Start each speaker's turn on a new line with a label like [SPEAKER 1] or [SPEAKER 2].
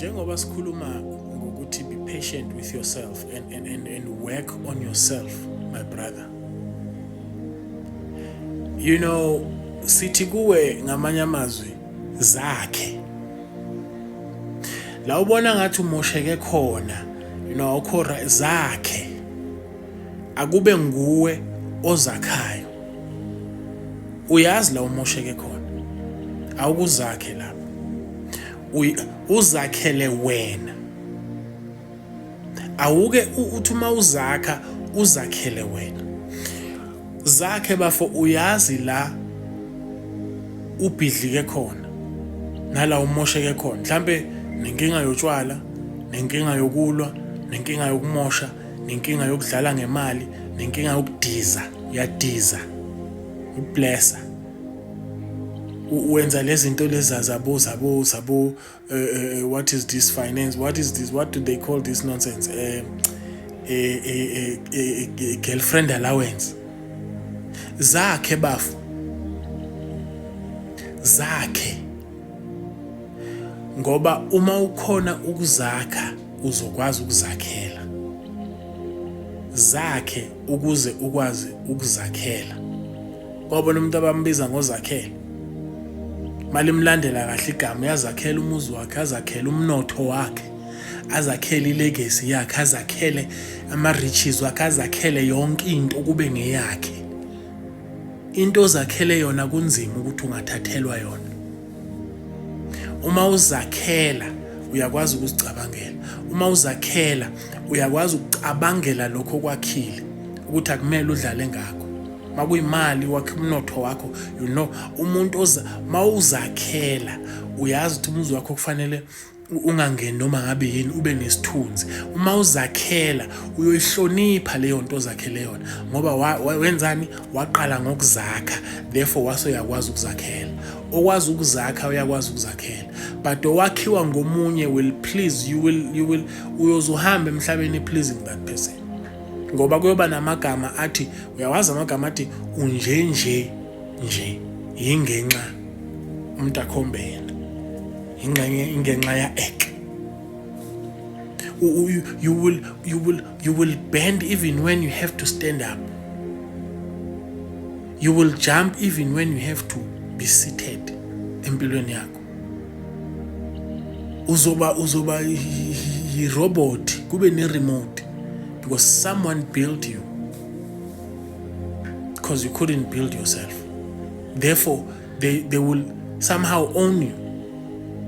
[SPEAKER 1] Njengoba sikhuluma ngokuthi be patient with yourself and work on yourself, my brother, sithi kuwe ngamanye amazwi, zakhe la ubona ngathi umosheke khona, awukho zakhe, akube nguwe ozakhayo. Uyazi la umosheke khona, awukuzakhe lapho, uzakhele wena. Awuke uthi uma uzakha, uzakhele wena. Zakhe, bafo. Uyazi la ubhidlike khona nala umosheke khona, mhlambe nenkinga yotshwala, nenkinga yokulwa, nenkinga yokumosha, nenkinga yokudlala ngemali, nenkinga yokudiza, uyadiza, ublessa, wenza lezi zinto lezi zabo what is this finance, what is this, what do they call this nonsense, girlfriend allowance. Zakhe, bafo, zakhe, ngoba uma ukhona ukuzakha, uzokwazi ukuzakhela. Zakhe ukuze ukwazi ukuzakhela. Kwabona umuntu abambiza ngoZakhele, malimlandela kahle igama, uyazakhela umuzi wakhe, azakhele umnotho wakhe, azakhele ilegacy yakhe, azakhele ama-riches wakhe, azakhele yonke into kube ngeyakhe. Into ozakhele yona kunzima ukuthi ungathathelwa yona. Uma uzakhela, uyakwazi ukuzicabangela. Uma uzakhela, uyakwazi ukucabangela lokho okwakhile, ukuthi akumele udlale ngakho. Makuyimali, wakhe umnotho wakho. Umuntu oza mawuzakhela, uyazi ukuthi umuzi wakho kufanele ungangeni noma ngabe yini, ube nesithunzi. Uma uzakhela, uyoyihlonipha leyo nto ozakhele yona, ngoba wenzani? Waqala ngokuzakha, therefore wase uyakwazi ukuzakhela. Okwazi ukuzakha uyakwazi ukuzakhela, but owakhiwa ngomunye will please you will uyoze uhambe emhlabeni pleasing that person, ngoba kuyoba namagama athi, uyawazi amagama athi unje nje nje, yingenxa umuntu akhombe yena, ingxenye ingenxa ya ek. You will bend even when you have to stand up. You will jump even when you have to be seated. Empilweni yakho uzoba i-robot, kube ne-remote, because someone built you, because you couldn't build yourself. Therefore they will somehow own you.